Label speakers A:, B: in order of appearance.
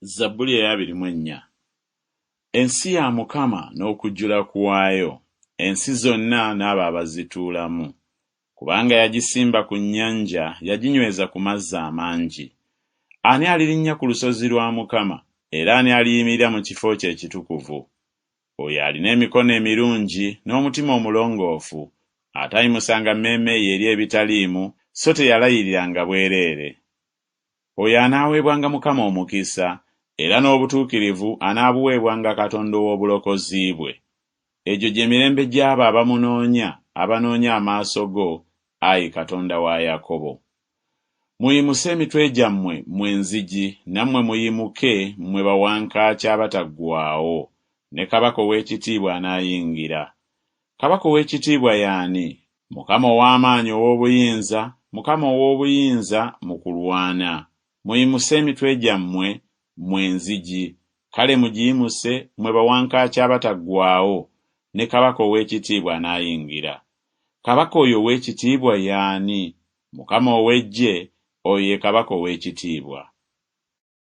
A: Zabbuli ey'abiri mu ennya. Ensi ya Mukama n'okujjula kwayo, ensi zonna n'abo abazituulamu. Kubanga yagisimba ku nnyanja, yaginyweza ku mazzi amangi. Ani alirinnya ku lusozi lwa Mukama, era ani aliyimirira mu kifo kye ekitukuvu? Oyo alina emikono emirungi n'omutima omulongoofu, atayimusanga mmeeme ye eri ebitaliimu, so teyalayiriranga bwereere. Oyo anaaweebwanga Mukama omukisa, era n'obutuukirivu anaabuweebwanga Katonda ow'obulokozi bwe. Egyo gye mirembe gy'abo abamunoonya, abanoonya amaaso go, ayi Katonda wa Yakobo. Muyimuse emitwe gyammwe, mmwe enzigi, nammwe muyimuke, mmwe bawankaaki abataggwaawo, ne Kabaka ow'ekitiibwa anaayingira. Kabaka ow'ekitiibwa ye ani? Mukama ow'amaanyi ow'obuyinza, Mukama ow'obuyinza mu kulwana. Muyimuse emitwe gyammwe, mmwe enzigi, kale mugiyimuse, mmwe bawankaaki abataggwaawo, ne Kabaka ow'ekitiibwa anaayingira. Kabaka oyo ow'ekitiibwa ye ani? Mukama ow'eggye, oyo ye Kabaka ow'ekitiibwa.